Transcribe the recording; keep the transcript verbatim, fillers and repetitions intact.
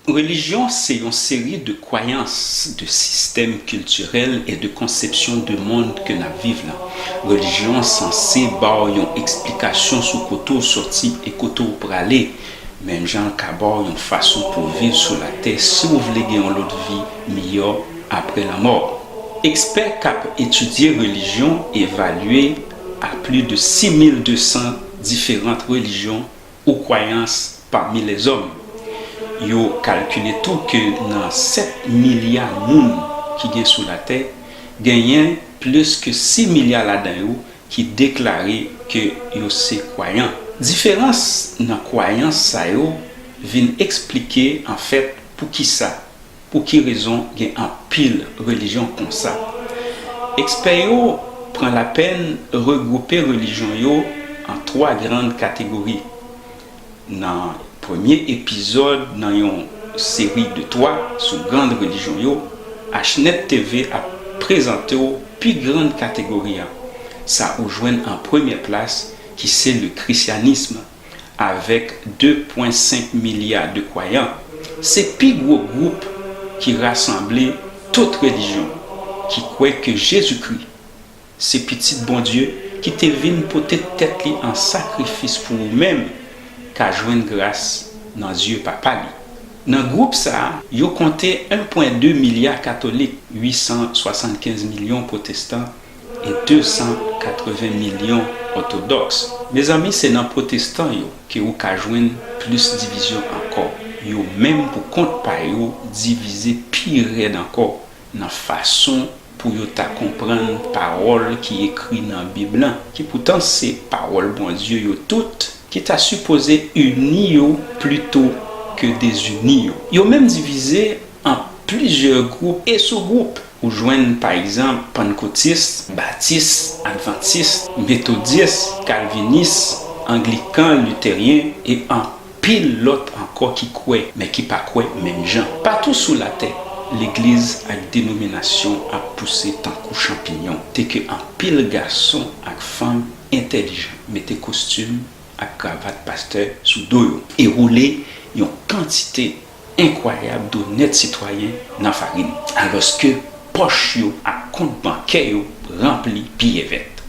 Relijyon se yon seri de kwayans, de sistèm kiltirèl e de konsepsyon de mond ke n ap viv lan. Relijyon sanse ba w yon eksplikasyon sou kote w sòti e kote w prale, menm jan l ka ba w yon fason pou w viv sou latè si w vle gen yon lòt vi miyò apre lanmò. Ekspè k ap etidye relijyon evalye a plis de sis mil de san diferan relijyon ou kwayans pami lèzòm. Yo kalkile tou ke nan sèt milya moun ki gen sou latè, genyen plis ke sis milya ladan yo ki deklare ke yo se kwayan. Diferans nan kwayans sa yo vin eksplike, anfèt, poukisa, pou ki rezon gen anpil relijyon konsa. Ekspè yo pran lapèn regwoupe relijyon yo an twa gran kategori. Nan premye epizòd nan yon seri de twa sou gran relijyon yo, Ashnet T V ap prezante w pi gran kategori a, sa ou jwenn an premyè plas, ki se le christianisme, avèk de pwen senk milya de kwayan. Se pi gwo gwoup ki rasanble tout relijyon, ki kwè ke Jezikri se Pitit Bondye ki te vin pote tèt li an sakrifis pou ou menm, ka jwenn gras nan zye Papa li. Nan gwoup sa a, yo konte en pwen de milya katolik, uit san swasannkenz milyon pwotestan e de san katreven milyon òtodòks. Mezanmi, se nan pwotestan yo ke ou ka jwenn plis divizyon ankò. Yo menm, pou kont pa yo, divize pi rèd ankò nan fason pou yo ta konprann pawòl ki ekri nan Bib lan, ki poutan se pawòl Bondye yo tout, ki ta sipoze ini yo plito ke dezini yo. Yo menm divize an plizyè gwoup e sougwoup. Ou jwenn, pa egzanp, pannkotis, batis, advantis, metodis, kalvinis, anglikan, literyen, e anpil lòt ankò ki kwè, men ki pa kwè menm jan. Patou sou latè, legliz ak denominasyon ap pouse tankou chanpinyon, te ke anpil gason ak fanm entèlijan mete kostim ak kravat pastè sou do yo e woule yon kantite enkwayab donèt sitwayen nan farin, alòske pòch yo ak kont bankè yo ranpli pi evèt.